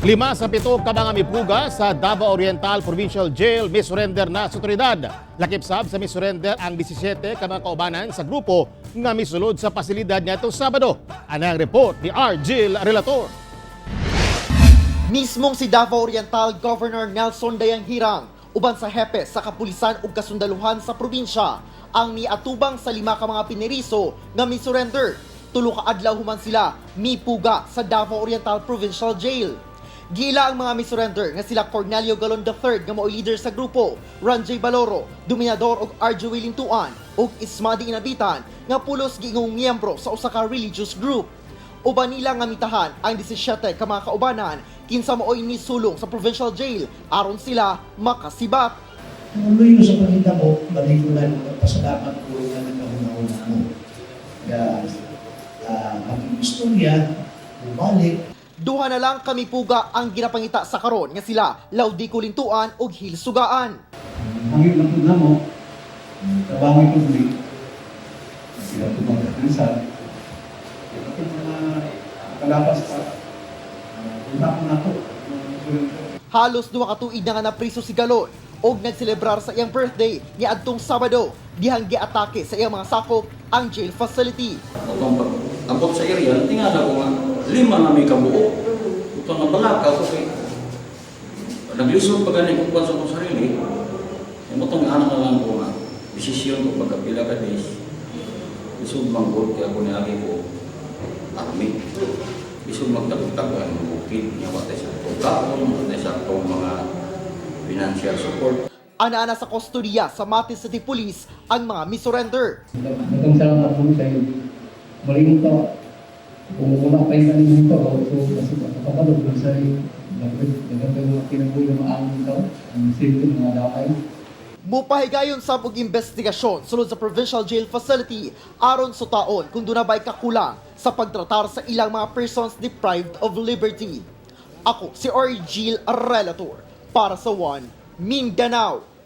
Lima sa pito ka mga mipuga sa Davao Oriental Provincial Jail misurrender na sa otoridad. Lakip sab sa misurrender ang 17 ka mga kaubanan sa grupo nga misulod sa pasilidad niadtong Sabado. Ana ang report ni Argil Relator. Mismong si Davao Oriental Governor Nelson Dayanghirang uban sa hepe sa kapulisan ug kasundaluhan sa probinsya ang miatubang sa lima ka mga pineriso nga mi-surrender. 3 ka adlaw human sila mipuga sa Davao Oriental Provincial Jail. Giila ang mga mi-surrender nga sila Cornelio Galon III nga mao'y leader sa grupo, Ranjay Baloro, Dominador og Arjoel Lintuan ug Ismadi Inabitan nga pulos giingong miyembro sa usa ka religious group. Uban nila nga mitahan ang 17 ka mga kaubanan kinsa maoy nisulong sa provincial jail aron sila makasibat. Kung luyo sa panghitabo, balik ko lang, nagpasalamat ko nga nagkahuna-huna mo. Kaya, istorya, bumalik. Duha na lang kami puga ang ginapangita sa karon nga sila Laudico Lintuan ug Hil Sugaan. Hangin lang po na mo, trabaho ito muli. Sila ito mga kapisan. Ito mga kalapas pa. Punta ko na ito. Halos 2 ka tuig na nga napriso si Galon og nagselebrar sa iyang birthday niadtong Sabado dihang giatake sa iyang mga sakop ang jail facility. Atong pag abot sa area, tingala ko nga lima na may kabuo. Ito nga balaka ko kay naglisod pa gani kung sa akong sarili. Yung motong anak na lang ko nga desisyon ko pagkapila ka days. Lisod manggod kaya ako niagi ko army. Lisod magtagtag ang bukid niya wa tay sa kaon, wa tay sa mga financial support. Ana-ana sa kustodiya sa Mati City Police ang mga misurrender. Daghang salamat po sa iyo. Malingon ka, kung wala pa yung kaninong ka, so kasi kapatid ko sa iyo, daghang kayo mga kinabuhi ng mga among tao, ang simple mga dakay. Mupahigayon sa og investigasyon sulod sa provincial jail facility aron sutaon kung duna ba'y kakulang sa pagtratar sa ilang mga persons deprived of liberty. Ako si Orgil Relator para sa One Mindanao.